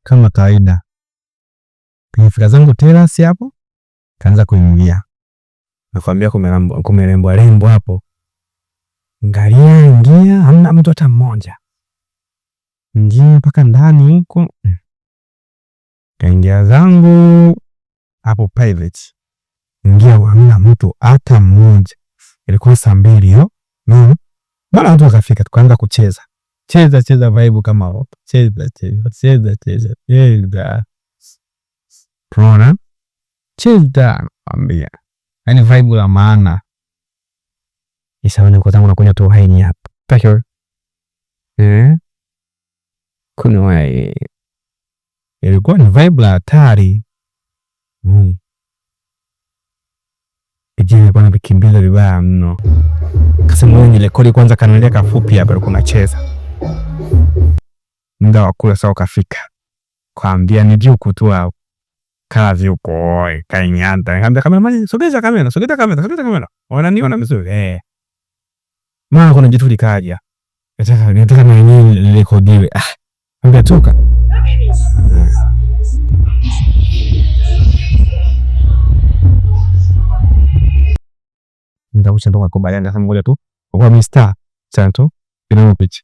Kama kawaida. Nilifika zangu terrace hapo, kaanza kuingia. Nakwambia kumerembwa rembo hapo. Angalia, ingia, hamna mtu hata mmoja. Ingia mpaka ndani huko. Kaingia zangu hapo private. Ingia, hamna mtu hata mmoja. Ilikuwa saa 2 hiyo. Bana watu wakafika, tukaanza kucheza. Cheza cheza vibe kama hapo. Cheza cheza cheza cheza cheza. Tunaona? Cheza nakwambia. Yaani vibe la maana. Isawa niko zangu nakunywa tu waini hapa. Passion. Kunywa waini. Ilikuwa ni vibe la hatari. Kijana alikuwa anakimbiza vibaya mno. Kasema wewe nirekodi kwanza, kanalia kafupi hapa alikuwa anacheza. Muda wa kula sasa ukafika. Kwambia ni vyuku tu hapo. Kaa vyuku oi, kainyanta. Nikamwambia cameraman, sogeza kamera, sogeza kamera, sogeza kamera. Wananiona vizuri eh. Mara kuna jitu likaja. Nataka na yenyewe lirekodiwe. Ah, ambia toka. Ndakucha ndo kakubaliana, nasema ngoja tu kwa Mr. Santo ina picha.